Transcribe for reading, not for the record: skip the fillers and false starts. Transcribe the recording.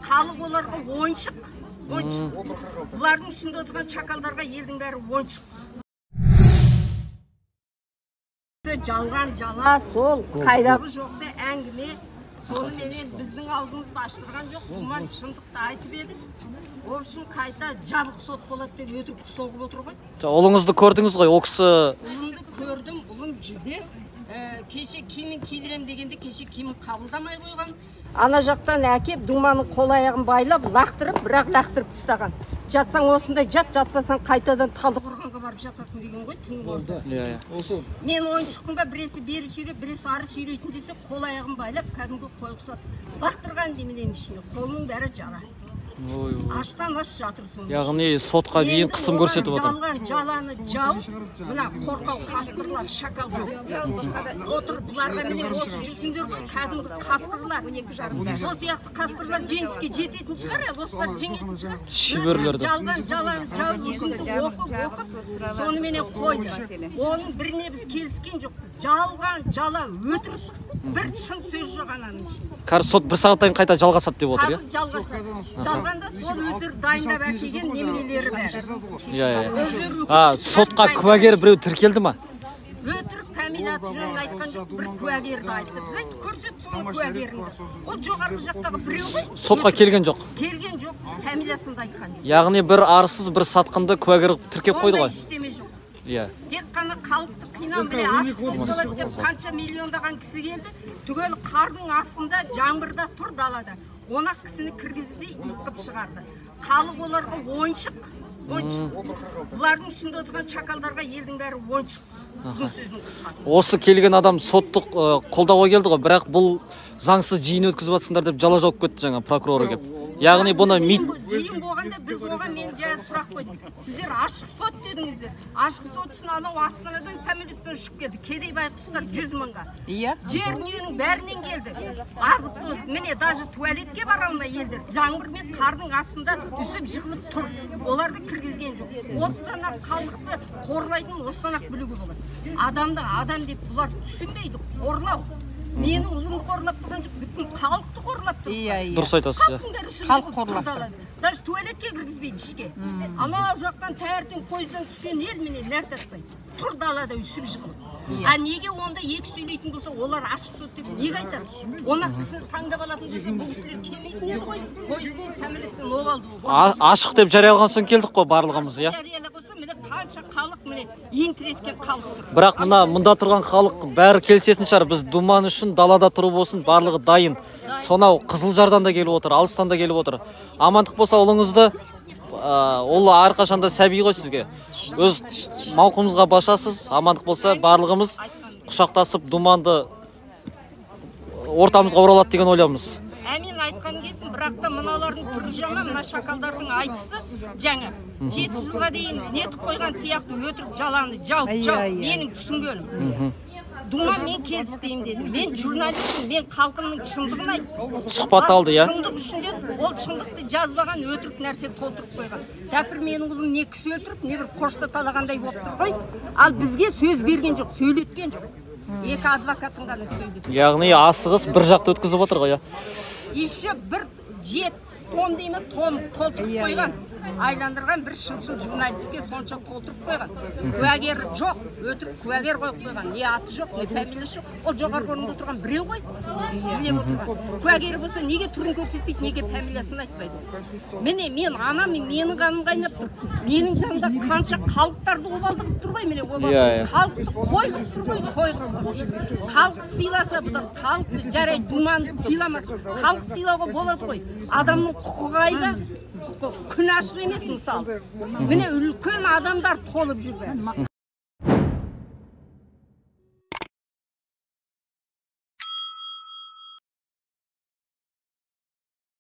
Халық оларға ойыншық, ойыншық. Бұлардың ішінде отырған шакалдарға елдің бәрі ойыншық. Жалған жала сол, қайдағы жоқты әңгіме, соныменен біздің аузымызды аштырған жоқ. Думан шындықты айтып едік. Ол үшін қайта жабық сот болады деп өтірік соғып отыр ғой. Ұлыңызды көрдіңіз ғой, ол кісі... Ұлымды көрдім, ұлым жүдеу. Кеше киімін кидірем дегенде кеше киімін қабылдамай қойған. Ана жақтан әкеп Думанның қол аяғын байлап, лақтырып, бірақ лақтырып тастаған. Жатсаң осындай жат, жатпасаң қайтадан Талдықорғанға барып жатасың деген ғой түннің ортасында. Мен ойыншықпын ба, біресі бері сүйреп, біресі ары сүйрейтін десе, қол аяғын байлап, кәдімгі қой құсап лақтырған немененің ішіне. Қолының бәрі жара. Аштан аш жатыр соның. Яғни сотқа дейін қысым көрсетіп отыр. Жалған жаланы жауып, мына қорқау қасқырлар, шакалдар отыр, бұларға міне осы жүрсіңдер ғой, кәдімгі қасқырлар. Сол сияқты қасқырлар жеңіске жететін шығар, осылар жеңетін шығар. Шүберлерді. Жалған жаланы жауып, өзіңді оқып, оқып, соныменен қойды. Оның біріне біз келіскен жоқпыз. Жалған жала өтірік, бір шын сөз жоқ ананың ішінде. Қазір сот бір сағаттан қайта жалғасады деп отыр, иә? Жалғасады. Жалғанда сол өтірік дайындап әкелген неменелері бәрі. Иә. Сотқа куәгер біреу тіркелді ма? Өтірік фамилия аты жөнін айтқан жоқ, бір куәгерді айтты. Біз айттық, көрсет соның куәгеріңді. Ол жоғарғы жақтағы біреу ғой. Сотқа келген жоқ. Келген жоқ, фамилиясын да айтқан жоқ. Яғни бір арсыз, бір сатқынды куәгер тіркеп қойды ғой. Ондай ештеме жоқ. Иә. Тек қана халықты қинау, міне ашық сот болады деп қанша миллиондаған кісі келді. Түгел қардың астында, жаңбырда тұр далада. 10-ақ кісіні кіргізді, ит қып шығарды. Халық оларға ойыншық, ойыншық. Бұлардың ішінде отырған шакалдарға елдің бәрі ойыншық. Ұзын сөздің қысқасы. Осы келген адам соттық қолдауға келді ғой, бірақ бұл заңсыз жиын өткізіп жатсыңдар деп жала жауып кетті жаңа прокурор келіп. Яғни бұны жиын болғанда біз оған мен жаңа сұрақ қойдым. Сіздер ашық сот дедіңіздер. Ашық сот үшін анау Астанадан самолетпен ұшып келді. Кедей байқұстар 100 мыңға. Иә. Жер дүниенің бәрінен келді. Азық түлік, міне даже туалетке бара алмай елдер. Жаңбыр мен қардың астында үсіп жығылып тұр. Оларды кіргізген жоқ. Осыдан ақ халықты қорлайтынын осыдан ақ білуге болады. Адамды адам деп бұлар түсінбейді, қорлау. Менің ұлымды қорлап тұрған жоқ, бүткіл халықты қорлап тұр. Иә, иә. Дұрыс айтасыз. Халық қорлап тұр. Даже туалетке кіргізбейді ішке. Анау жақтан таңертең пойыздан түскен ел міне нәр татпайды. Тұр далада үсіп жығылып. А неге онда екі сөйлейтін болса, олар ашық сот деп неге айтады? 10-ақ кісіні таңдап алатын болса, бұл кісілер келмейтін еді ғой. Пойызбен, самолетпен обалды. Ашық деп жариялаған соң келдік қой барлығымыз, иә? Жариялаған соң міне қанша халық міне ең тірескен халық тұр. Бірақ мына мұнда тұрған халық бәрі келісетін шығар. Біз Думан үшін далада тұру болсын, барлығы дайын. Сонау Қызылжардан да келіп отыр, алыстан да келіп отыр. Амандық болса ұлыңызды, ол әрқашанда сәби ғой сізге. Өз мауқымызға басасыз, амандық болса барлығымыз құшақтасып Думанды ортамызға оралады деген ойлаймыз. Әмин айтқан келсін, бірақ та мыналардың түрі жаман, мына шакалдардың айтысы жаңа. 7 жылға дейін нетіп қойған сияқты өтірік жаланы жауып, жауып, менің түсінгенім. Думан мен келіспеймін деді. Мен журналистпін, мен халқымның шындығын айттым. Сұхбат алды, иә? Шындық үшін деді, ол шындықты жазбаған, өтірік нәрсе толтырып қойған. Тәпір менің ұлым не кісі өлтіріп, не бір пошта талағандай болып тұр ғой. Ал бізге сөз берген жоқ, сөйлеткен жоқ. Екі адвокатын ғана сөйлетті. Яғни асығыс бір жақты өткізіп отыр ғой, иә? Еще бір 7 том деймін, том толтырып қойған. Айландырған бір шыншыл журналистке сонша толтырып қойған. Куәгер жоқ, өтірік куәгер қойып қойған. Не аты жоқ, не фамилиясы жоқ. Ол жоғарғы орында тұрған біреу ғой. Билеп отырған. Куәгері болса неге түрін көрсетпейді, неге фамилиясын айтпайды. Міне мен анам, менің қаным қайнап тұр. Менің жанымда қанша халықтарды обалдығып тұр ғой, міне обалдығып. Халықты қой қылып тұр ғой, қой қылып тұр. Халықты сыйласа бұлар, халықты жарай Думанды сыйламаса, халық сыйлауға болады ғой. Адамның құқығы қайда? Күн ашық емес мысалы. Міне үлкен адамдар толып жүр бәрі.